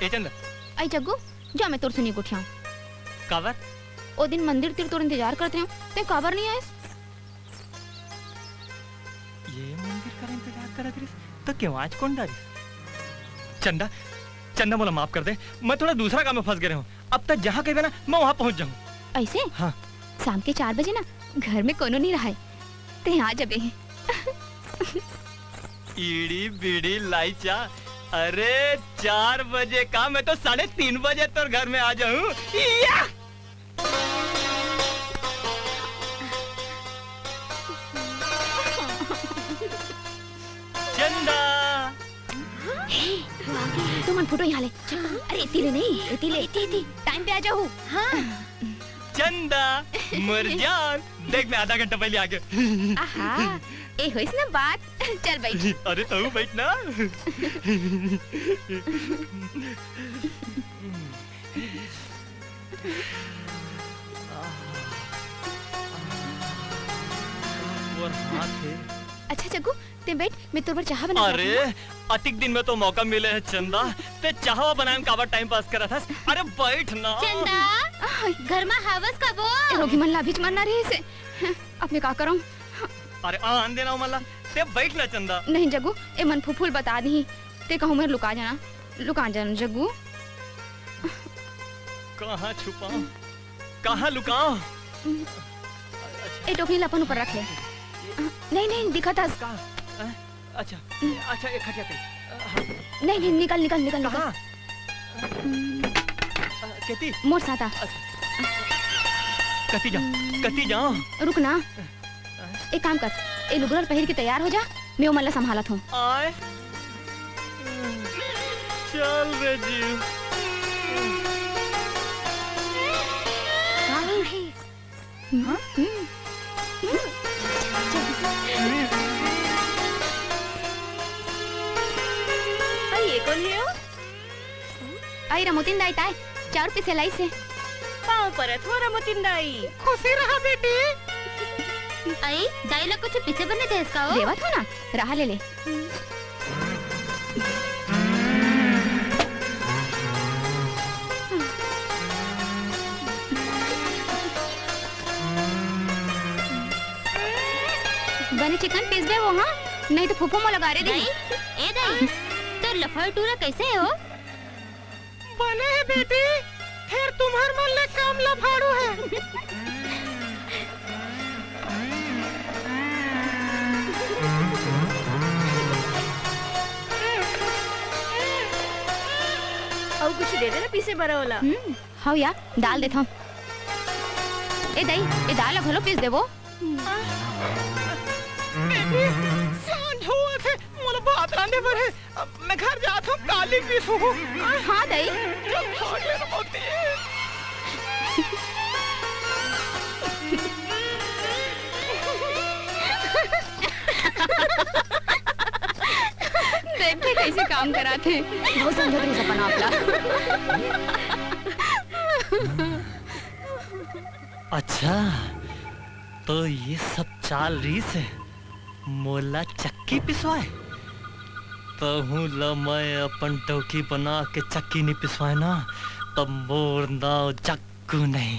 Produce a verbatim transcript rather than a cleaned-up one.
ए चंदा। आई जग्गू, जा मैं तोर से नहीं गोठियाऊं। काबर? ओ दिन मंदिर तीर तोर इंतजार करत रहेंव, ते काबर नहीं आयस? ये मंदिर का इंतजार करत रहिस, तो क्यों आज कौन डारिस? चंदा, चंदा मोला माफ कर दे, मैं थोड़ा दूसरा काम में फंस गए हूँ। अब तक जहाँ कहिबे ना, मैं वहाँ पहुँच जाऊँ। ऐसे? हाँ। शाम के चार बजे ना घर में कोनो नहीं रहाय, ते आ जबे। ईड़ी बीड़ी लाइचा, अरे चार बजे का, मैं तो साढ़े तीन बजे तोर घर में आ जाऊँ। या! चंदा। हे, वो आ गई। तुमन फोटो यहाँ ले। अरे, एती ले नहीं, एती ले। एती, एती। टाइम पे आ जाहू। हाँ। चंदा, मोर जान। देख, मैं आधा घंटा पहले आ गया। आहा, ए होइस ना बात। चल बैठ। अरे, तू बैठ ना। वो हाथ है। अच्छा जग्गू, ते बैठ, मैं तोर बर चाहा बना के अरे, लाती हूँ। अतिक दिन में तो मौका मिले है चंदा, ते चाहवा बनाए में काबर टाइम पास करत हस? अरे बैठ ना। चंदा, आय। घर में हवस का वो? ए रोगी मन ला अभी मरना रही से। अब मैं का करूँ? अरे आन देना मन ला, ते बैठ ना चंदा। नहीं जग्गू, ए मन फुफुल बता दी, ते कहूँ मैं लुका जाना, लुका जाना जग्गू। कहाँ छुपाऊं? कहाँ लुकाओ? ए टोकरी ला अपन ऊपर रख ले। नहीं, नहीं, दिखत हस। कहाँ? अ, अच्छा, अच्छा, एक खटिया पे। अ, हाँ। नहीं, नहीं, निकल, निकल, निकल, निकल। कहाँ? अ, केती? मोर साथ आ। अच्छा। कती जा, कती जा। रुक ना। एक काम कर, ए लुगरा ल पहिर के तैयार हो जा, मैं ओमन ला संभालत हूँ। आय। चल रे जीव। हाँ? हम्म। अरे, ये कोन हे ओ? अई रमोतिन दाई ताय, चाउर पीसे लाइस हे। पाँव परत हो रमोतिन दाई। खुशी रहा बेटी। अई, दाई ला कुछ पीसे बर नइ देस का ओ? देवत हो ना, रहा ले ले। बने चिकन पीसबे वो, हाँ? नहीं तो फूफू मोला गारे देही। दाई, ए दाई, तोर लफड़ टूरा कैसे हे ओ? बने हे बेटी, फेर तुम्हर मन ले कम लफाड़ू हे। अउ कुछ दे दे ना पीसे बर ओला। हम्म, हव या, दाल देथव। ए दाई, ए दाल ला घलो पीस देबो। बेटी, सांझ होवत हे, मोला भात रांधे बर हे। अब मैं घर जात हूँ, काली पीसहूँ। हाँ, दाई। जब भाग ले रमोती। देख ले, कैसे काम कराथे। बहुत समझत रहिस अपन आप ला। अच्छा, तो ये सब चाल रहिस हे। मोला चक्की पिसवाए? तहूँ ल मैं अपन डौकी बना के चक्की नइ पिसवाए ना, तब मोर नाव जग्गू नहीं।